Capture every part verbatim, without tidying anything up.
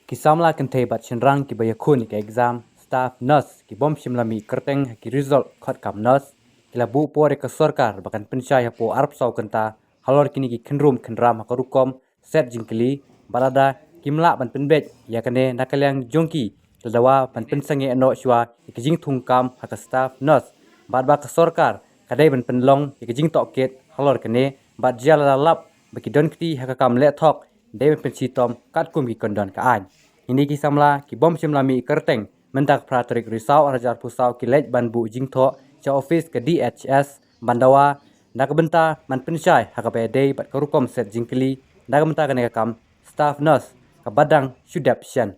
Ki samla kynthei bad shynrang kiba ïakhun ïa ka exam staff nurse ki bym shym la mih kyrteng ha ki result khot kam nurse, ki la buh por ïa ka sorkar ba kan pynshai hapoh arphew saw kynta halor kine ki khynrum khynram ha ka rukom set jingkylli, bad lada kim lah ban pynbeit ïa kane na ka liang jong ki, ki la dawa ban pynsangeh noh shuwa ïa ka jingthung kam ha ka staff nurse, bad ba ka sorkar ka dei ban pynlong ïa ka jingtohkit halor kane, bad jia lada lap ba ki don kti ha ka kam leh thok, dei ban pynshitom katkum ki kyndon ka aiñ. Kine ki samla ki bym shym la mih kyrteng mynta ka phra tarik Risaw ar hajar arphew saw ki leit ban buh jingthoh sha ophis ka D H S ban dawa na ka bynta ban pynshai ha kaba ïadei bad ka rukom set jingkylli na ka bynta kane ka kam staff nurse kaba dang shu dep shen.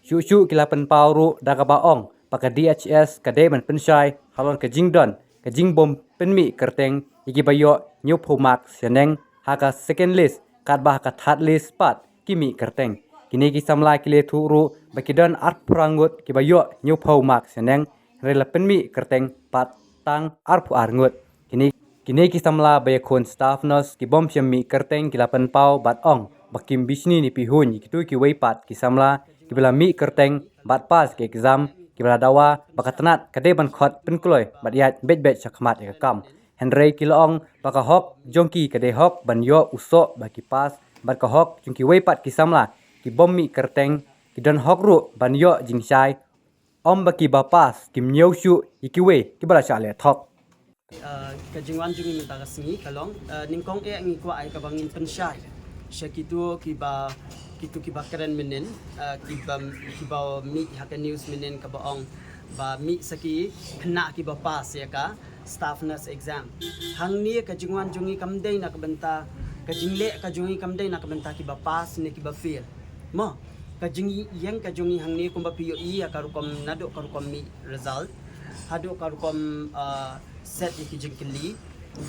Shuh shuh ki la pynpaw ruh da kaba ong ba ka D H S ka dei ban pynshai halor ka jingdon ka jingbym pynmih kyrteng ïa kiba ïoh hynñiewphew mark shaneng ha ka second list, katba ha ka third list pat ki mih kyrteng. Kine ki samla ki la ïathuh ruh ba ki don arphew phra ngut kiba ïoh hynñiewphew mark shaneng, hynrei la pynmih kyrteng pat tang arphew ar ngut. Kine, kine ki samla ba ïakhun staff nurse ki bym shym mih kyrteng ki la pynpaw bad ong ba kim bishni ne pihuiñ ïa kito kiwei pat ki samla kiba la mih kyrteng bad pass ka exam, kiba la dawa ba ka tnat ka dei ban khot pynkloi bad ïaid beit beit shakhmat ïa ka kam. Hynrei ki la ong ba ka hok jong ki ka dei hok ban ïoh u soh ba ki pass, bad ka hok jong kiwei pat ki samla ki bym mih kyrteng ki don hok ruh ban ïoh jingshai, ym ba kiba pass kim ñiew shuh ïa kiwei kiba la shah leh thok. Uh, ka jingwan jong ngi mynta ka sngi ka long, uh, nyngkong eh ngi kwah ïa kaba ngin pynshai sha kito kiba, kito kiba kren mynnin, uh, kiba, kiba mih ha ka news mynnin kaba ong ba mih sa ki khynnah kiba pass ïa ka staff nurse exam. Hangne ka jingwan jong ngi kam dei na ka bynta, ka jingleh ka jong ngi kam dei na ka bynta kiba pass ne kiba fail. Mo, ka jingïeng ka jong ngi hangne kumba phi ïohi ïa ka rukom, naduh ka rukom mih result haduh ka rukom, uh, set ïa ki jingkylli,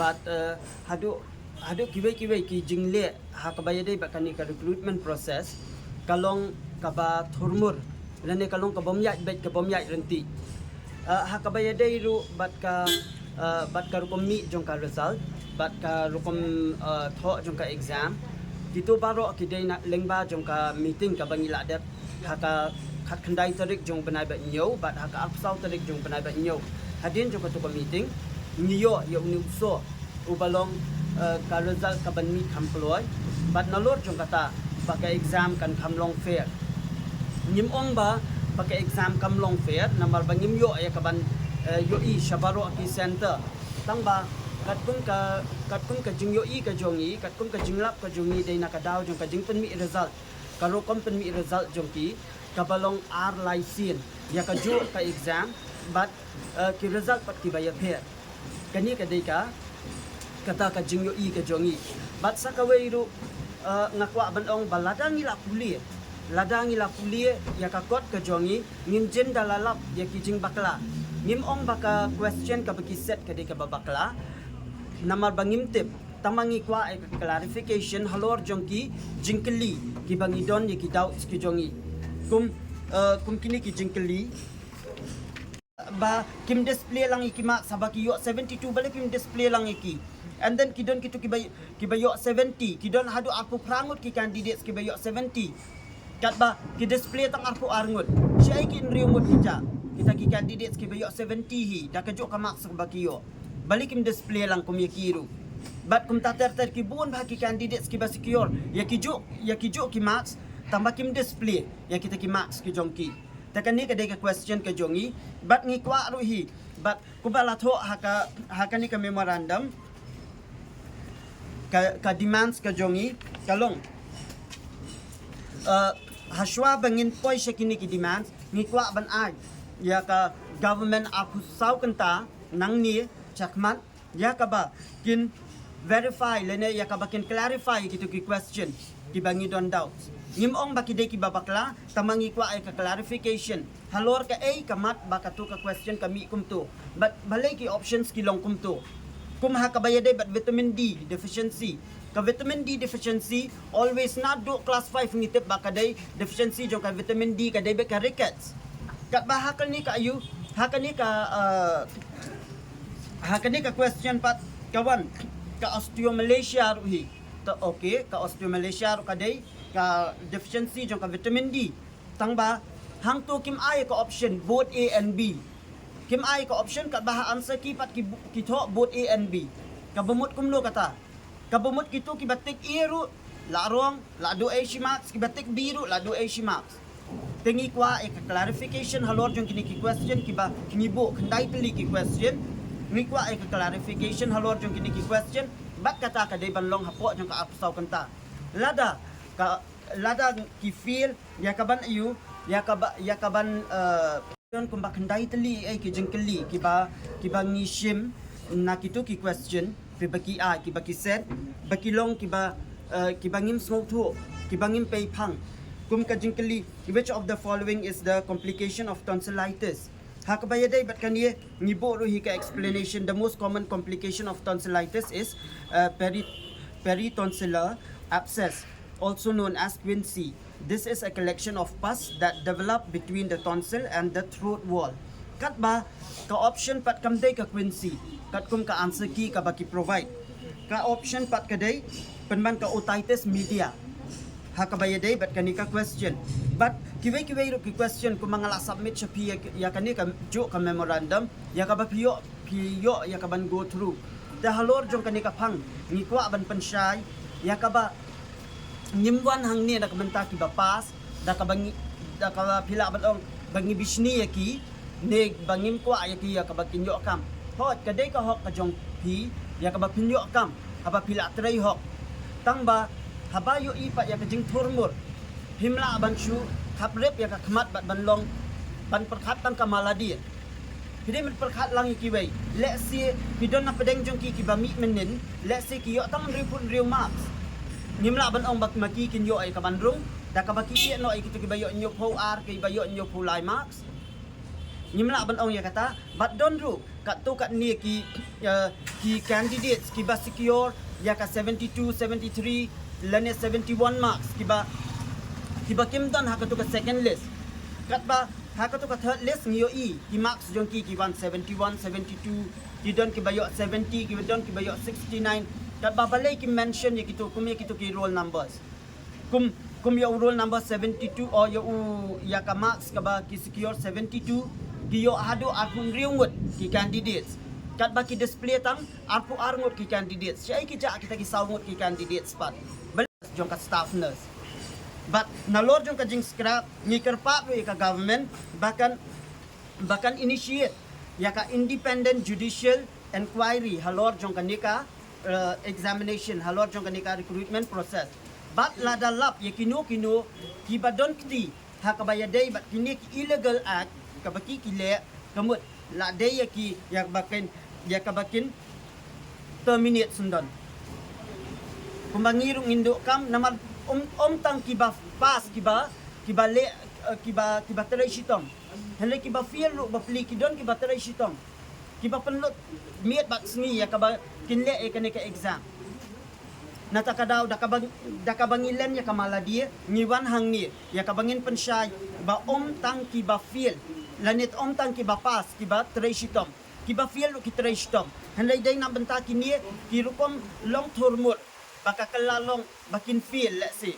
bad, uh, haduh, haduh kiwei kiwei ki jingleh ha kaba ïadei bad kane ka recruitment process ka long kaba thurmur lane ka long ka bym ïaid beit, ka bym ïaid ryntih. Uh, ha kaba ïadei ruh bad ka, uh, bad ka rukom mih jong ka result bad ka rukom, uh, thoh jong ka exam, kito baroh ki dei na lyngba jong ka meeting kaba ngi la dep ha ka khatkhyndai tarik jong u bnai ba hynñiew bad ha ka arphew saw tarik jong u bnai ba hynñiew. Hadien jong kato ka meeting ngi ïoh ïa une u soh uba long, eh, ka result ka ban mih kham kloi, bad nalor jong kata ba ka exam kan kham long fair. Ngim ong ba, ba ka exam kam long fair namar ba ngim ïoh ïa ka ban, eh, ïohi sha baroh ki centre. Tang ba katkum ka, katkum ka jingïohi ka jong ngi, katkum ka jinglap ka jong ngi dei na ka daw jong ka jingpynmih result, ka rukom pynmih result jong ki kaba long ar lai sien ïa kajuh ka exam, bad, eh, ki result pat kiba ïapher. Kane ka dei ka, kata ka jingïohi ka jong ngi. Bad sa kawei ruh, eh, nga kwah ban ong ba lada ngi la pule, lada ngi la pule ïa ka kot ka jong ngi, ngin jin da la lap ïa ki jingbakla. Ngim ong ba ka question kaba ki set ka dei kaba bakla namar ba ngim tip. Tang ba ngi kwah ïa ka clarification halor jong ki jingkylli kiba ngi don ïa ki doubts ki jong ngi. Kum, eh, kum kine ki jingkylli ba kim display lang ïa ki marks, haba ki ïoh seventy two balei kim display lang ïa ki. And then ki don kito kiba, kiba ïoh seventy, ki don haduh arphew phra ngut ki candidates kiba ïoh seventy. Katba ki display tang arphew ar ngut. Shaei ki hynriew ngut kita, kita ki candidates kiba ïoh seventy hi da kajuh ka marks kaba ki ïoh. Balei kim display lang kum ïa ki ruh. Bad kumta ter ter ki bun bha ki candidates kiba secure ïa kijuh, ïa kijuh ki marks, tang ba kim display ïa kita ki marks ki jong ki. Te kane ka dei ka question ka jong ngi, bad ngi kwah ruh hi, bad kumba la thoh ha ka, ha kane ka memorandum, ka, ka demands ka jong ngi ka long, eh, hashwa ba ngin poi sha kine ki demands, ngi kwah ban ai ïa ka government arphew saw kynta nangne shakhmat, ïa kaba kin verify lane ïa kaba kin clarify kito ki question kiba ngi don doubts. Ngim ong ba ki dei kiba bakla, tang ba ngi kwah ïa ka clarification halor kaei ka mat ba kato ka question ka mih kumto, bad balei ki options ki long kumto. Kum ha kaba ïadei bad vitamin D deficiency, ka vitamin D deficiency always naduh class five ngi tip ba ka dei deficiency jong ka vitamin D ka dei beit ka rickets. Katba ha kane ka aïu, ha kane ka, eh, ha kane ka question pat ka wan ka osteomalacia ruh hi. Okay, ka osteomalacia ruh ka dei ka deficiency jong ka vitamin D. Tang ba hangto kim ai ka option both A and B. Kim ai ka option katba ha answer key pat ki, ki thoh both A and B. Kaba mut kumno kata? Kaba mut kito kiba tick A ruh la wrong, la duh ei shi marks, kiba tick B ruh la duh ei shi marks. Te ngi kwah ïa ka clarification halor jong kine ki question kiba ngi buh khyndai tylli ki question. Ngi kwah ïa ka clarification halor jong kine ki question. Bad kata ka dei ban long hapoh jong ka arphew saw kynta. Lada ka, lada ki fail ïa ka ban ïa ka ba, ïa ka ban, eh, don kumba khyndai tylli ei ki jingkylli kiba, kiba ngi shim na kito ki question, kiba ki ai, kiba ki set, ba ki long kiba, eh, kiba ngim sngewthuh, kiba ngim pei phang. Kum ka jingkylli, which of the following is the complication of tonsillitis? Ha kaba ïadei bad kane ngi buh ruh hi ka explanation, the most common complication of tonsillitis is, eh, peri-, peritonsillar abscess, also known as quinsy. This is a collection of pus that develop between the tonsil and the throat wall. Katba ka option pat kam dei ka quinsy, katkum ka answer key kaba ki provide. Ka option pat ka dei pynban ka otitis media. Ha kaba ïadei bad kane ka question. Bad kiwei kiwei ruh ki question kumba nga la submit sha phi ïa, ïa kane kajuh ka memorandum, ïa kaba phi ïoh, phi ïoh ïa ka ban go through. Te halor jong kane ka phang ngi kwah ban pynshai ïa kaba ngim wan hangne da ka bynta kiba pass, da kaba ngi, da kaba phi lah ban ong ba ngi bishni ïa ki, ne ba ngim kwah ïa ki ïa kaba kin ïoh kam. Hooid, ka dei ka hok ka jong phi ïa kaba phin ïoh kam haba phi lah trei hok. Tang ba haba ïohi pat ïa ka jingthurmur, phim lah ban shu khaprip ïa ka khmat bad ban long ban pyrkhat tang ka mala die. Phi dei ban pyrkhat lang ïa kiwei. Lehse phi don na pdeng jong ki kiba mih mynnin, lehse ki ïoh tang hynriew phew hynriew marks. Ngim lah ban ong ba ma ki kin ïoh ïa ka ban rung da kaba ki ïeh noh ïa kito kiba ïoh hynñiew phew ar, kiba ïoh hynñiew phew lai marks. Ngim lah ban ong ïa kata. Bad don ruh katto katne ki, eh, ki candidates kiba secure ïa ka seventy two, seventy three lane seventy one marks kiba, kiba kim don ha kato ka second list. Katba ha kato ka third list ngi ïohi ki marks jong ki ki wan seventy one, seventy two, ki don kiba ïoh seventy, ki don kiba ïoh sixty nine. Katba balei ki mention ïa kito kum ïa kito ki roll numbers. Kum, kum ïa u roll number seventy two, o ïa u, ïa ka marks kaba ki secure seventy two, ki ïoh haduh arphew hynriew ngut ki candidates. Katba ki display tang arphew ar ngut ki candidates. Shaei ki jah kita ki saw ngut ki candidates pat? Balei jong ka staff nurse. Bad nalor jong ka jingscrap ngi kyrpad ruh ïa ka government ba kan, ba kan initiate ïa ka independent judicial inquiry halor jong kane ka, eh, examination, halor jong kane ka recruitment process. Bad lada lap ïa kino kino kiba don kti ha kaba ïadei bad kine ki illegal act kaba ki ki leh, ka mut la dei ïa ki, ïa kaba kin, ïa kaba kin terminate syndon. Kumba ngi ruh ngin duh kam namar ym, ym tang kiba pass kiba, kiba leh, eh, kiba, kiba trei shitom. Hynrei kiba fail ruh bapli ki don kiba trei shitom, kiba pynlut miet bad sngi ïa kaba kin leh ïa kane ka exam. Nata ka daw da kaba, da kaba ngi len ïa ka mala die ngi wan hangne ïa kaba ngin pynshai ba ym tang kiba fail lane ym tang kiba pass kiba trei shitom. Kiba fail ruh ki trei shitom. Hynrei dei na bynta kine ki rukom long thurmut ba ka kylla long ba kin fail lehse.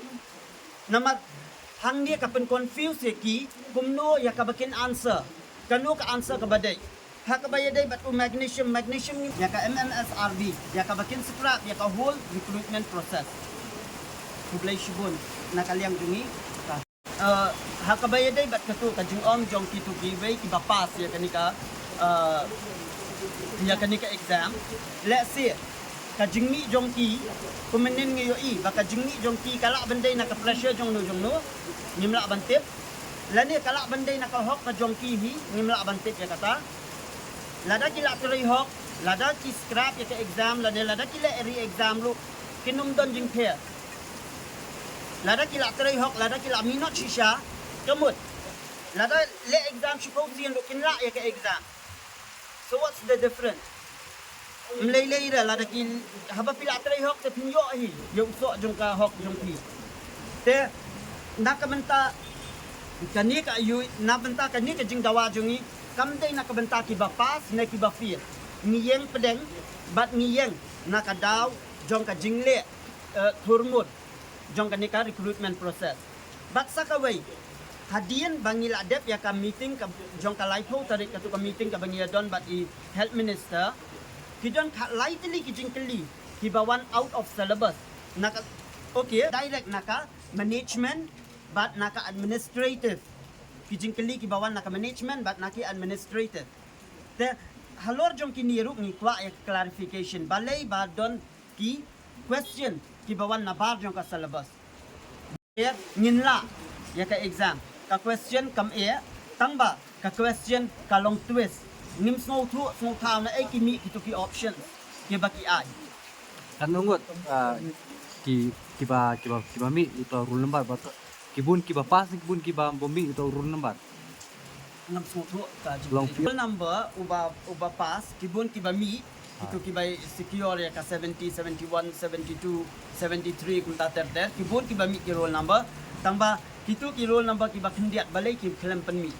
Namar hangne ka pynconfuse ïa ki kumno ïa kaba kin answer. Kano ka answer kaba dei. Ha kaba ïadei bad u magnesium, magnesium ïa ka M M S R B, ïa kaba kin scrap ïa ka whole recruitment process. Khublei shibun na ka liang jong ngi. Eh, ha kaba ïadei bad kato ka jingong jong kito kiwei kiba pass ïa kane ka, eh, ïa kane ka exam. Lehse ka jingmih jong ki, kumne ngi ïohi ba ka jingmih jong ki ka lah ban dei na ka pressure jong no jong no, ngim lah ban tip. Lane ka lah ban dei na ka hok ka jong ki hi, ngim lah ban tip ïa kata. Lada ki lah trei hok, lada ki scrap ïa ka exam, lane lada ki leh re-exam ruh kin ym don jingpher. Lada ki lah trei hok, lada ki lah minot shisha, ka mut. Lada leh exam shiphew sien ruh kin lah ïa ka exam. So what's the difference? Ym lei lei re lada ki, haba phi lah trei hok te phin ïoh hi ïa u soh jong ka hok jong phi. Te na ka bynta kane ka aiu, na bynta kane ka jingdawa jong ngi, kam dei na ka bynta kiba pass ne kiba fail. Ngi ïeng pdeng bad ngi ïeng na ka daw jong ka jingleh eh, thurmut jong kane ka recruitment process. Bad sa kawei, hadien ba ngi la dep ïa ka meeting ka, jong ka laiphew tarik, katu ka meeting kaba ngi ïa don bad i health minister, ki don khatlai tylli ki jingkylli kiba wan out of syllabus. Na ka, okay, direct na ka management bad na ka administrative. Ki jingkylli kiba wan na ka management bad na ki administrative. Te halor jong kine ruh ngi kwah ïa ka clarification balei ba don ki question kiba wan na bar jong ka syllabus. Te ngin lah ïa ka exam. Ka question kam eh, tang ba ka question ka long twist. Ngim sngewthuh sngewthaw naei ki mih kito ki options kiba ki ai. Kan ngut, ah, ki, kiba, kiba, kiba mih uto roll number ba to. Ki bun kiba pass, ki bun kiba bym mih uto roll number. Ngam sngewthuh ka jingkylli. Roll number uba, uba pass, ki bun kiba mih, kito kiba secure ïa ka seventy, seventy-one, seventy-two, seventy-three kumta ter ter, ki bun kiba mih ki roll number. Tang ba kito ki roll number kiba khyndiat balei kim khlem pynmih.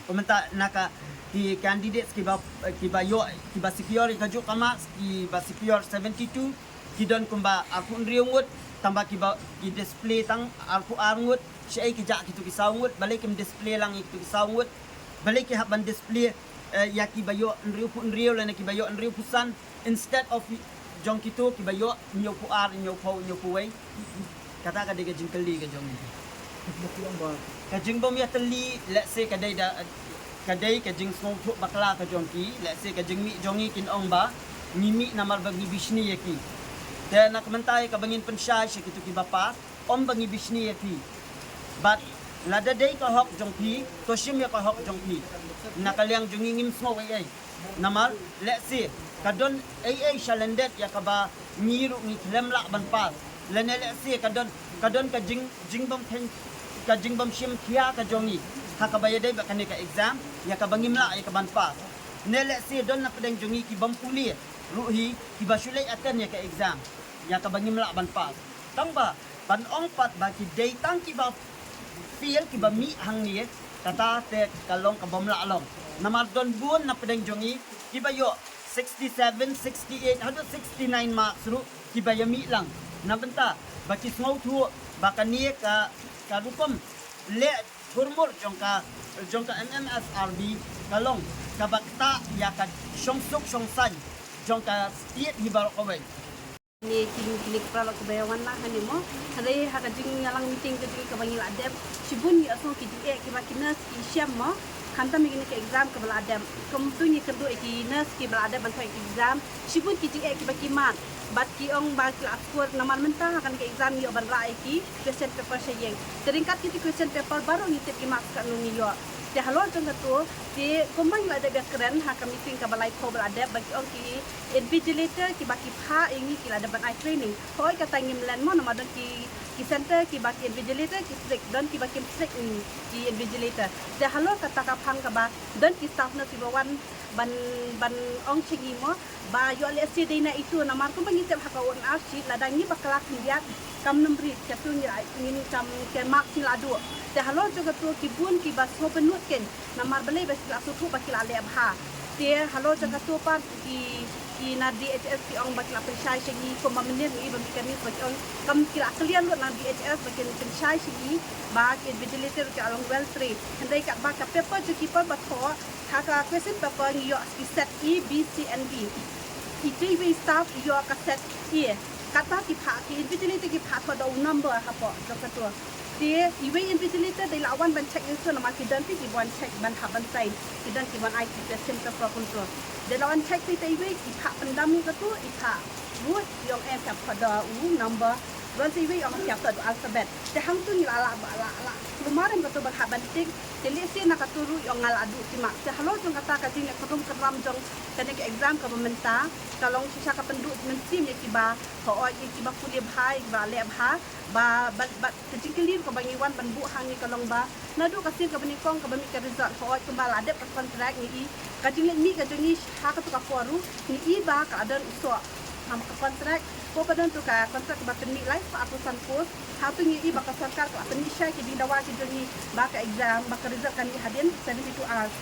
Kumta na ka ki candidates kiba, kiba ïoh, kiba secure ïa kajuh ka marks, kiba secure seventy-two, ki don kumba arphew hynriew ngut, tang ba kiba ki display tang arphew ar ngut. Shaei ki jah kito ki saw ngut, balei kim display lang ïa kito ki saw ngut. Balei ki hap ban display, eh, ïa kiba ïoh hynriewphew hynriew lane kiba ïoh hynriewphew san, instead of jong kito kiba ïoh hynñiewphew ar, hynñiewphew, hynñiewphew wei. Kata ka dei ka jingkylli ka jong ngi. Ka jingbym ïatylli, let's say ka dei da, ka dei ka jingsngewthuh bakla ka jong ki, let's say ka jingmih jong ngi kin ong ba ngi mih namar ba ngi bishni ïa ki. Te na ka mynta ïa kaba ngin pynshai sha kito kiba pass, ym ba ngi bishni ïa phi. Bad lada dei ka hok jong phi, to shim ïa ka hok jong phi. Na ka liang jong ngi ngim sngew ei ei. Namar, let's say, ka don ei ei sha lyndet ïa kaba ngi ruh ngi khlem lah ban pass. Lane let's say, ka don, ka don ka jing, jingbym pyn, ka jingbym shim khia ka jong ngi ha kaba ïadei bad kane ka exam, ïa kaba ngim lah ïa ka ban pass. Ne let's say, don na pdeng jong ngi kibym pule ruh hi, kiba shu leit attend ïa ka exam, ïa kaba ngim lah ban pass. Tang ba ban ong pat ba ki dei tang kiba fail, kiba mih hangne, kata te ka long kabym lah long. Namar don bun na pdeng jong ngi kiba ïoh sixty-seven, sixty-eight haduh sixty-nine marks ruh kiba ïa mih lang. Na bynta ba ki sngewthuh ba kane ka, ka rukom leh thurmur jong ka, jong ka M M S R B ka long kaba ktah ïa ka shongsuk shongsaiñ jong ka state hi baroh kawei. Kine ki, kine ki paralok kiba ïa wan lang hangne mo. Hynrei ha ka jingïalang meeting ka jong ngi kaba ngi la dep, shibun ngi ïohsngew ki jingeh kiba ki nurse ki shem mo. Khamtam ïa kine ki exam kiba la dep. Kumto ngi kynduh ïa ki nurse kiba la dep ban thoh ïa ki exam, shibun ki jingeh kiba ki mad. Bad ki ong ba ki la score namar mynta ha kane ka exam ngi ïoh ban rah ïa ki question paper sha ïing. Te ryngkat kiti question paper baroh ngi tip ki marks katno ngi ïoh. Te halor jong kato, te kumba ngi la dep ïakren ha ka meeting kaba laiphew ba la dep, ba ki ong ki invigilator kiba ki phah ïa ngi ki la dep ban ai training. Hooid, kata ngim len mo, namar don ki, ki center kiba ki invigilator ki strict, don kiba kim strict, mm, ki invigilator. Te halor kata ka phang kaba don ki staff nurse kiba wan ban, ban ong sha ngi mo ba ïoh lehse dei na itu, namar kumba ngi tip ha ka O R sheet, lada ngi bakla khyndiat kam nang rit, kato ngi la, ngin kam, ka marks ngi la duh. Te halor jong kato ki bun kiba sngewbynnud kein, namar balei ba ki la sngewthuh ba ki la leh bha. Te halor jong kato pat ki, ki na D H S ki ong ba ki la pynshai sha ngi, kumba mynnin ngi ba mih kane ba ki ong kam, ki la clear lut na D H S ba kin pynshai sha ngi ba ki invigilator ki la long well trained. Hynrei katba ka paper jong ki pat ba thoh, ha ka question paper ngi ïoh ki set A, B, C and D. Ki jong iwei staff ïoh ka set A. Katba ki phah, ki invigilator ki phah thoh da u number hapoh jong kato. Te iwei invigilator dei la wan ban check ïa kato, namar ki don ki, ki wan check ban hap ban sign. Ki don ki wan ai ki question paper kumto. Dei la wan check te, te iwei i phah pyndam ïa kato, i phah ruh i ong em, ki hap thoh da u number. Wan te iwei i ong ki hap thoh da u alphabet. Te hangto ngi la, la, la, la kulmar em kato ban hap ban tick. Te lehse na kato ruh i ong nga la duh ki marks. Te halor jong kata ka jingïakynrum kynram jong kane ka exam kaba mynta ka long shisha ka pynduh mynsiem ïa kiba, hooid, ïa kiba pule bha, ïa kiba leh bha. Ba, ba, ba ka jingkylli kaba ngi wan ban buh hangne ka long ba naduh ka sien kaba nyngkong kaba mih ka result, hooid, kumba la dep ka contract, ngi i ka jingleit mih ka jong ngi ha kato ka por ruh ngi i ba ka la don u soh. Namar ka contract, ko ba don to ka contract kaba pynmih lai spah arphew san post, hato ngi i ba ka sorkar ka la pynmih shai ki jingdawa ki jong ngi ba ka exam, ba ka result kan mih hadien seventy-two hours.